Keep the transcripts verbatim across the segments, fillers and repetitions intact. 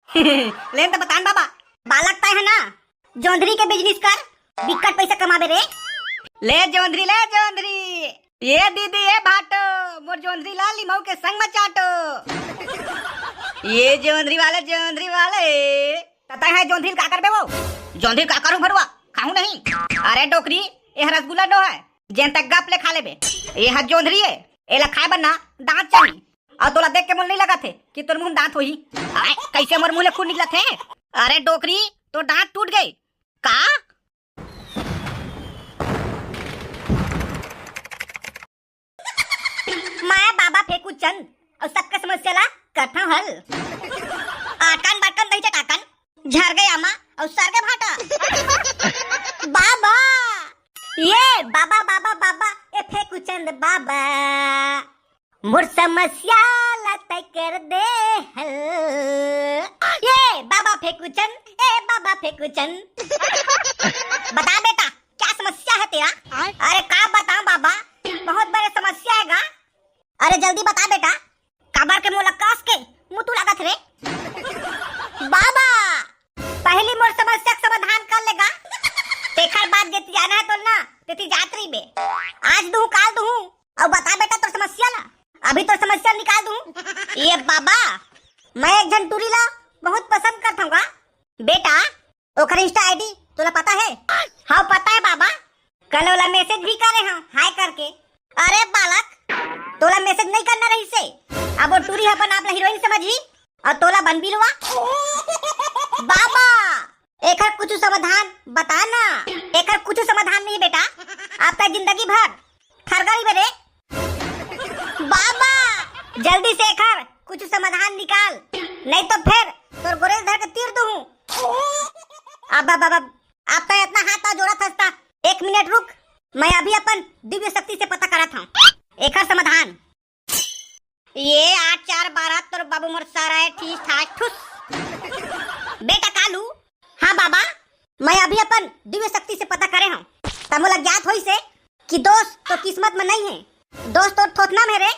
लेन त बतान बाबा। बालक तय है ना, जोंधरी के बिजनेस कर, बिकट पैसा कमाबे रे। ले जोंधरी, ले जोंधरी। ये दीदी, ये भाटो, मोर जोंधरी ला लिमऊ के संग म चाटो। ये जोंधरी वाले, जोंधरी वाले। त तय है जोंधरी ल का करबे वो? जोंधरी का करूं भरुआ? खाहूं नहीं। अरे डोकरी, ये रसगुल्ला नो है, जेन तक गप ले खा लेबे। ये ह जोंधरी है, एला खाए बर ना दांत चाही। अउ तोला देख के मोला नहीं लगत हे कि तोर मुंह म दांत होही। आय, कैसे मोर मुंह ले खून निकलत हे? अरे डोकरी, तोर दांत टूट गए का? मैं बाबा फेकू चंद अउ सबके समस्या ला करथंव हल। आटकन बाटकन दही चटाकन, झर गए आमा अउ सर गए भाटा। बाबा, ये बाबा, बाबा, बाबा, ए फेकू चंद बाबा, मोर समस्या ला तय कर दे हल। ये बाबा फेकू चंद, ए बाबा फेकू चंद। बता बेटा, क्या समस्या है तेरा? अरे का बताऊं बाबा, बहुत बड़े समस्या है गा। अरे जल्दी बता बेटा, काबर के मोला कस के मुतू लागत रे? बाबा, पहली मोर समस्या के समाधान कर लेगा, तेखर बाद जेती जाना है तोर ना, तेती जात रहिबे। आज दूं, काल दूं। अउ बता बेटा तोर समस्या ला, अभी तोर समस्या निकाल दूं। ये बाबा, मैं एक झन टूरी ला बहुत पसंद करथंव गा। बेटा, ओकर Insta ID तोला पता है? हाँ, पता है बाबा। कल ओला message भी करे हंव, hi करके। अरे बालक, तोला message नहीं करना रहिसे। अब वो टूरी ह अपन आप ला हीरोइन समझही अउ तोला बनबी लुआ। बाबा, एकर कुछ समाधान बता ना, एकर कुछ समाधान नहीं बेटा, आप त जिंदगी भर ठरगरी बे रे। बाबा, जल्दी से एकर कुछ समाधान निकाल, नहीं तो फिर तोर गोरेल धर के तीर दूं। अब, अब, अब, अब, अब तो इतना हाथ पाँव जोड़त हस त, एक मिनट रुक, मैं अभी अपन दिव्य शक्ति से पता करत हंव एकर समाधान। ये आठ चार बारह तोर बाबू मोर सारा है, ठीस ठास ठुस। बेटा कालू, हाँ बाबा, मैं अभी अपन दिव्य शक्ति से पता करे हंव, त मोला ज्ञात होइसे कि दोष तो किस्मत में नहीं है, दोष तो थोथना में रे।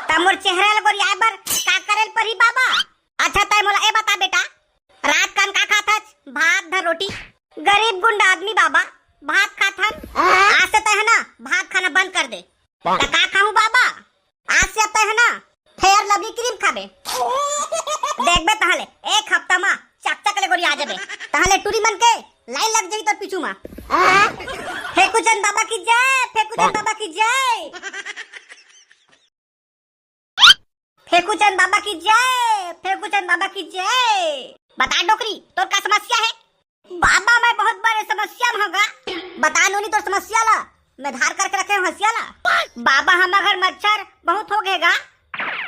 त मोर चेहरा ल गोरियाए बर का करे ल परही बाबा? अच्छा तय मोला ए बता बेटा, रात कन का खाथस? भात धन रोटी। गरीब गुंडा आदमी बाबा, भात खाथन। आज से तय है ना भात खाना बंद कर दे। त का खाहूं बाबा? आज से अब तय है ना Fair Lovely cream खाबे। देखबे तहले एक हफ्ता मा चकचक ले गोरिया जाबे। तहले टूरी मन के line लग जाही तोर पीछू मा। फेकूचंद बाबा की जय, फेकूचंद बाबा की जय। फेकूचंद बाबा की जय, फेकूचंद बाबा की जय। बता डोकरी, तोर का समस्या है? बाबा, मैं बहुत बड़े समस्या में हंव गा। बता नोनी तोर समस्या ला, मैं धार करके रखे हंव हंसिया ला। बाबा, हमर घर मच्छर बहुत हो गए गा,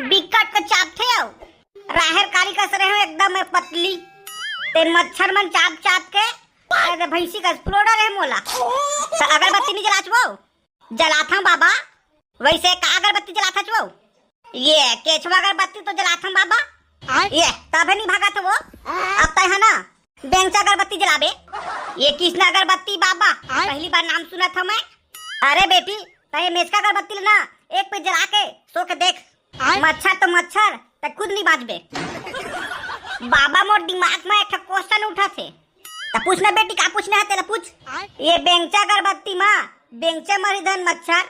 बिकट के चापथे अउ राहेर कारी कस रहे हंव एकदम मैं पतली, ते मच्छर मन चाप चाप के अरे भैंसी का फुलोड़ा रहे मोला। त अगरबत्ती नहीं जलाचबो? जलाथंव बाबा। वैसे का अगरबत्ती जलाथच वो? ये केछवा अगरबत्ती तो जलाथंव बाबा। आय? ये तभे नहीं भागत वो। अब तय है ना बेंगचा अगरबत्ती जलाबे। ये किसना अगरबत्ती बाबा? आय? पहली बार नाम सुनत हंव मैं। अरे बेटी, तय मेचका अगरबत्ती लेना, एक पे जला के सो के देख। आय? मच्छर तो मच्छर, तय खुद नहीं बांचबे। बाबा मोर दिमाग में एक ठो question उठत हे। त पूछना बेटी, का पूछना है तेला पूछ। ये बेंगचा अगरबत्ती मा बेंगचा मरही धन मच्छर।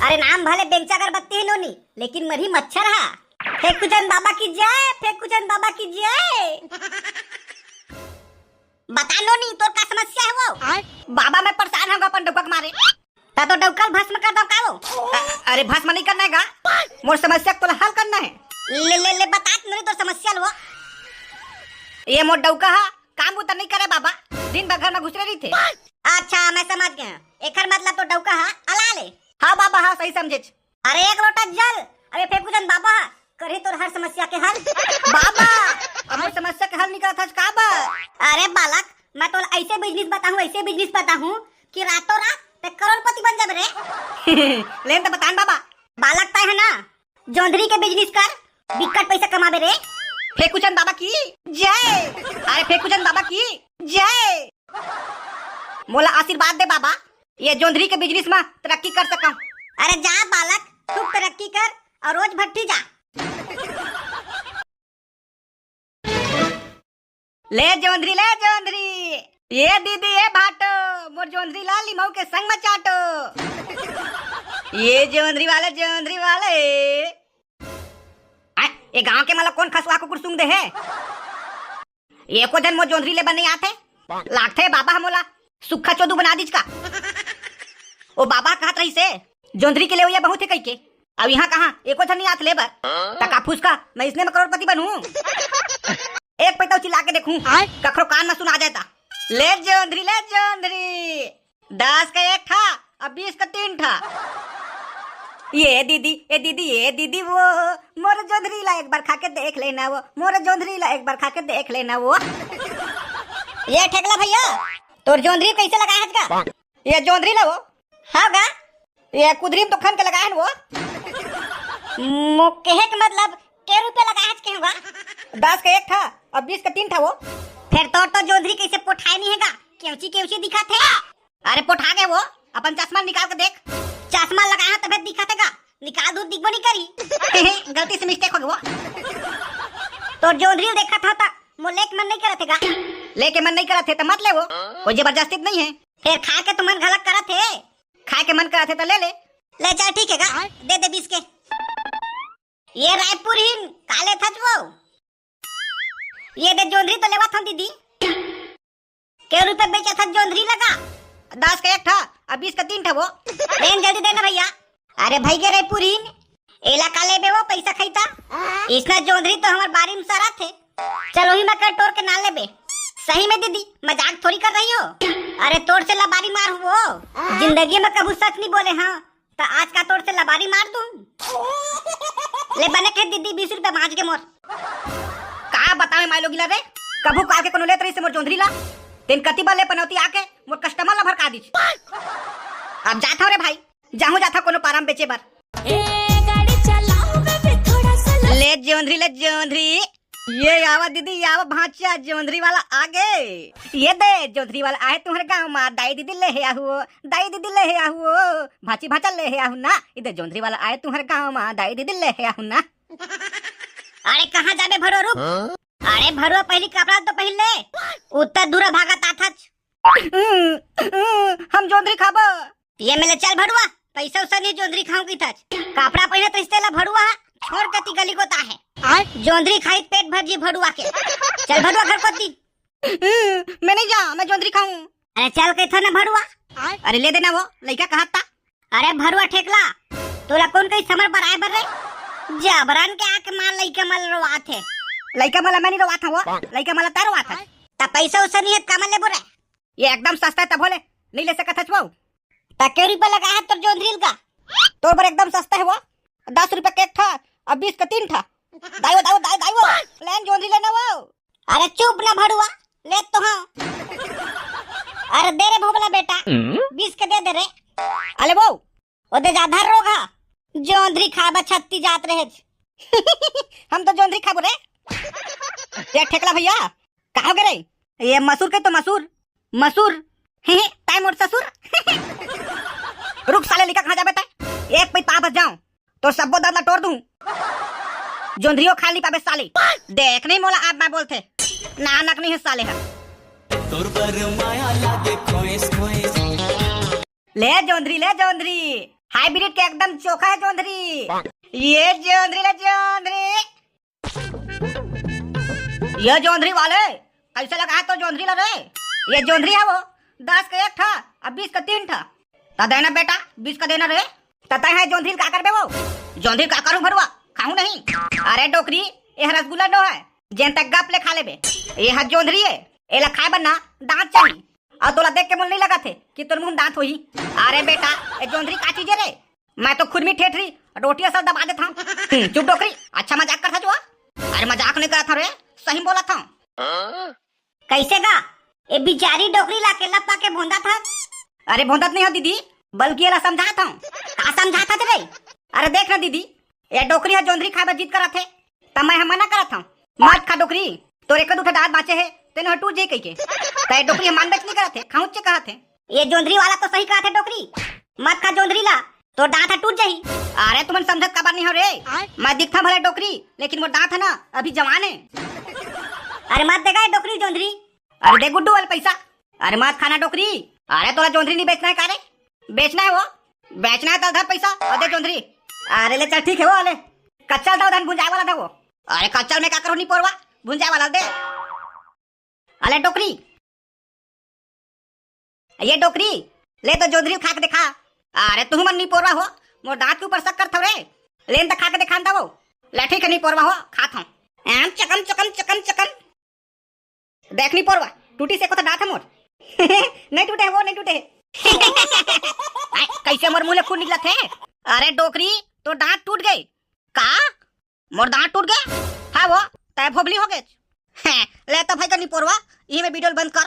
अरे नाम भले बेंगचा अगरबत्ती है नोनी, लेकिन मरही मच्छर हा। फेकुचंद बाबा की जय, फेकुचंद बाबा की जय। बता नोनी, तोर का समस्या है वो? बाबा, मैं परेशान हंव अपन डौका के मारे। त तो डौका ल भस्म कर दंव का वो? अ-, अरे भस्म नहीं करना है गा, मोर समस्या को तोला हल करना है। ले, ले, ले, बता नोनी तोर समस्या ल वो। ये मोर डौका हा काम बुता नहीं करे बाबा, दिन भर घर में घुसरे रहिथे। अच्छा, मैं समझ गया, एकर मतलब तो डौका हा अलाल हे। हाँ बाबा, हाँ सही समझेच। अरे एक लोटा जल, अरे फेकुचंद बाबा हा करही तोर हर समस्या के हल। बाबा, अब मोर समस्या के हल निकलत हस का बा? अरे बालक, मैं तोला ऐसे business बताहूँ, ऐसे business बताहूँ कि रातों रात ते करोड़पति बन जाबे रे। लेन त बतान बाबा। बालक तय है ना, जोंधरी के business कर, बिकट पैसा कमाबे रे। फेकुचंद बाबा की जय। अरे फेकुचंद बाबा की जय। मोला आशीर्वाद दे बाबा, ये जोंधरी के business में तरक्की कर सकंव। अरे जा बालक, खूब तरक्की कर अउ रोज भट्टी जा। ले जोंधरी, ले जोंधरी। ये दीदी, ये भाटो, मोर जोंधरी ला लिमऊ के संग म चाटो। ये जोंधरी वाले, जोंधरी वाले। आ, ये गांव के मला कोन खसवा कुकुर सूंघ दे हे? एको झन मोर जोंधरी ले बर नइ आथे। लागथे बाबा ह मोला सुक्खा चोदू बना दीच का। ओ बाबा कहत रहिसे, जोंधरी के लेवइया बहुत हे कहिके। अब इहां कहां एको झन नइ आत ले बर। त का फुसका, मैं इसने में करोड़पति बनहूं? एक पैतौ चिल्ला के देखूं, आय। कखरो कान में सुना जाए ता। ले जोंधरी, ले जोंधरी। दस का एक ठा, अब बीस का तीन ठा। ये दीदी, ए दीदी, ये दीदी वो, मोर जोंधरी ला एक बार खा के देख लेना वो, मोर जोंधरी ला एक बार खा के देख लेना वो। ये ठेकला भैया, तोर जोंधरी कैसे लगाए हस का? ये जोंधरी ला वो? हाँ गा, ये कुदरी में तो खन के लगाए हन वो। मो कहे के मतलब, के रुपया लगाए हस के होगा? दस का एक ठा, अब बीस का तीन ठा वो। फिर तोर तो जोंधरी कैसे पोठाए नहीं हेगा? केवची केवची दिखत हे। अरे पोठा गे वो, अपन चश्मा निकाल के देख। चश्मा लगाए हस तभे दिखत हे का? निकाल दूं, दिखबो नहीं करी। गलती से mistake हो गे वो। तोर जोंधरी देखत हंव त मोर लेके मन नहीं करत हे का? लेके मन नहीं करत हे त मत ले वो, कोई जबरदस्ती तो नहीं हे। फिर खाए के तो मन घलक करत हे। खाए के मन करत हे त ले ले। ले चल ठीक हे का, दे दे बीस के। ये रायपुर हिन, का लेथच वो? ये दे जोंधरी तो लेवत हंव दीदी। के रुपया बेचत हस जोंधरी ला? दस का एक ठा, अब बीस का तीन ठा वो। लेन जल्दी देना भैया। अरे भई गे रे पुरीन, एला का लेबे वो पैसा खइता? इसना जोंधरी तो हमर बारी में सरत हे। चल ओही में कर टोर के ना लेबे। सही में दीदी, मजाक थोड़ी कर रही हो। अरे तोर से लबारी मार हुओ। जिंदगी में कभू सच नहीं बोले हाँ। त आज का तोर से लबारी मार दूं? ले बने के दीदी, बीस रुपया बांच गे मोर। का बतावे माय लोगिला रे, कभू काल के कोनो लेत रहिसे मोर जोंधरी ला, तेन कति बार ले पनौती आके मोर customer ला भरका दीस। अब जात हंव रे भाई, जाहूं जात हंव कोनो पारा म बेचे बर। ए, गाड़ी चलाओ बेबे, थोड़ा सा ल- ले जोंधरी, ले जोंधरी। ये आवा दीदी, ये आवा भांचा, जोंधरी वाला आगे। ये दे, जोंधरी वाला आए तुम्हर गांव मा, दाई दीदी ले हे आहू, दाई दीदी ले हे आहू, भांची भांचा ले हे आहू ना। ये दे, जोंधरी वाला आए तुम्हर गांव मा, दाई दीदी ले हे आहू ना। अरे कहाँ जाबे भरुआ, रुक। हाँ? अरे भरुआ, पहली कपड़ा तो पहिर ले, उत्तर दूरा भागत आथच। हम जोंधरी खाबो। ये मेले चल भरुआ, पैसा उसा नहीं, जोंधरी खाऊं की थाच। कपड़ा पहिरत रहिस तेला भरुआ, छोड़ कती गली को ताहे। आय। जोंधरी खाई पेट भर जी भरुआ के। चल भरुआ घर कोती। मैं नहीं जा, मैं जोंधरी खाऊं। अरे चल के था ना भरुआ। अरे ले देना वो, लइका कहत ता। अरे भरुआ ठेकला, तोला कोन कहिस हमर बर आए बर रे? जबरन के आके मार लइका मन रोवात हे। लइका मन ला मैं नहीं रोवात हंव वो, लइका मन ला तैं रोवात हस। त पैसा उसा नहीं हे त कामन लेबो रे? ये एकदम सस्ता हे तभो ले, नहीं ले सकत हच वो। त के रुपया लगा हे तोर जोंधरी ल का? तोर बर एकदम सस्ता हे वो, दस रुपया के एक ठा, अब बीस का तीन ठा। दाई वो, दाई वो, दाई, दाई वो, लेन जोंधरी लेना वो। अरे चुप ना भरुआ, ले तो हाँ। अरे दे रे भोबला बेटा, हम्म? बीस के दे दे रे। अले वो, ओ दे जा धर रोगा, जोंधरी खाबा छत्ती जात रहे। हम तो जोंधरी खाबो रे। ये ठेकला भैया, कहाँ गे रे? ये मसूर के तो मसूर, मसूर। हे, हे, ताय मोर ससुर। रुक साले, लिका कहाँ जाबे ताय? एक पई पाप जाऊं, तो सब्बो दांत ला टोर दूं। जोंधरियो खा नी पाबे साले। देख नहीं मोला आप मैं बोलथे। नानक नहीं हे साले हा। तोर बर माया लागे खोइस खोइस। ले जोंधरी, ले जोंधरी। Hybrid के एकदम चोखा हे जोंधरी। ये जोंधरी, ले जोंधरी। ये जोंधरी वाले, कैसे लगा हे तोर जोंधरी ला रे? ये जोंधरी हे वो, दस का एक ठा, अब बीस का तीन ठा। त देना बेटा, बीस का देना रे। त तैं हे जोंधरी ल का करबे वो? जोंधरी का करूं भरुआ, खाहूं नहीं। अरे डोकरी, ये ह रसगुल्ला नो हे, जेन तैं गप ले खा लेबे। ये ह जोंधरी हे, एला खाए बर ना दांत चाही। अउ तोला देख के मोला नहीं लगत हे कि तोर मुंह में दांत होही। अरे बेटा, ये जोंधरी का चीज हे रे? मैं तो खुरमी ठेठरी रोटी असल दबा देथंव। हम्म, चुप डोकरी, अच्छा मजाक करथस वो? अरे मजाक नहीं करत हंव रे, सही बोलत हंव। कैसे गा? ए बिचारी डोकरी ला अकेला पाके भोंदत हस? अरे भोंदत नहीं हंव दीदी, बल्कि एला समझात हंव। का समझात हस रे? अरे देख ना दीदी, ए डोकरी ह जोंधरी खाए बर जिद करत हे, त मैं ह मना करत हंव, मत खा डोकरी, तोर एक दू ठा दांत बांचे हे, तेनो ह टूट जाही कहिके। त ए डोकरी ह मानबेच नहीं करत हे, खाहूंच कहत हे। ये जोंधरी वाला तो सही कहत हे डोकरी, मत खा जोंधरी ला, तोर दांत ह टूट जाही। अरे तुमन समझत काबर नहीं हव रे? मैं दिखथंव भले डोकरी, लेकिन मोर दांत ह ना अभी जवान हे। अरे मत देगा ये डोकरी जोंधरी। अरे दे गुड्डू वाले पैसा। अरे मत खाना डोकरी। अरे तोला जोंधरी नहीं बेचना है का रे? बेचना है वो। बेचना है तल धर पैसा और दे जोंधरी। अरे ले चल ठीक है वो ले। कच्चा था वो धान भुंजाए वाला था वो। अरे कच्चा में का करो नहीं पोरवा। भुंजाए वाला दे। अले डोकरी। ये डोकरी, ले तो जोंधरी खा के देखा। अरे तुहू मन नी पोरवा हो, मोर दांत के ऊपर शक करथव रे। ले न त खा के देखा न त वो। ले ठीक है नी पोरवा हो, खात हूँ। एम चकन चकन चकन चकन। देख नी पोरवा, टूटी से कोथा दांत है मोर। नहीं टूटे है वो, नहीं टूटे है। आय, कैसे मोर मुंह ले खून निकलत है? अरे डोकरी, तो दांत टूट गए का? मोर दांत टूट गए? हाँ वो, तय भोबली हो गए। ले तो भाई का नी पोरवा, यही में वीडियो बंद कर।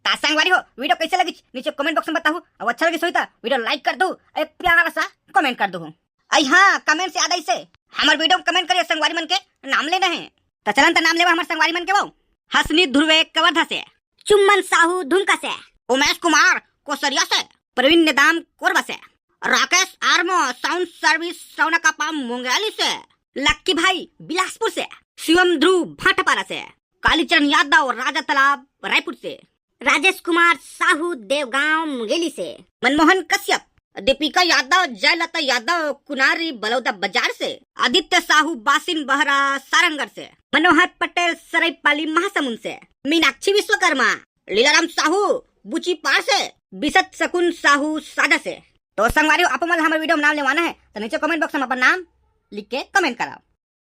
ता संगवारी हो, वीडियो कैसे लगी नीचे कमेंट बॉक्स में बताओ। अब अच्छा लगी सोई तो वीडियो लाइक कर दो, एक प्यारा सा कमेंट कर दो। आई हाँ, कमेंट से याद आई से हमारे वीडियो में कमेंट करिए, संगवारी मन के नाम लेना है। तो चलन तो नाम लेवा हमारे संगवारी मन के वो। हसनी ध्रुवे कवर्धा से, चुम्मन साहू धुमका से, उमेश कुमार कोसरिया से, प्रवीण नेदाम कोरबा से, राकेश आर्मो साउंड सर्विस सौनाकापा मुंगेली से, लक्की भाई बिलासपुर से, शिवम ध्रुव भाटापारा से, कालीचरण यादव राजा तालाब रायपुर से, राजेश कुमार साहू देवगांव मुंगेली से, मनमोहन कश्यप, दीपिका यादव, जयलता यादव कुनारी बलौदा बाजार से, आदित्य साहू बासिन बहरा सारंगढ़ से, मनोहर पटेल सरईपाली महासमुंद से, मीनाक्षी विश्वकर्मा, लीलाराम साहू बुची पार से, बिसत शकुन साहू सादा से। तो संगवारी हो, आप मन हमर वीडियो में नाम लेवाना है तो नीचे कमेंट बॉक्स में अपन नाम लिख के कमेंट कराओ।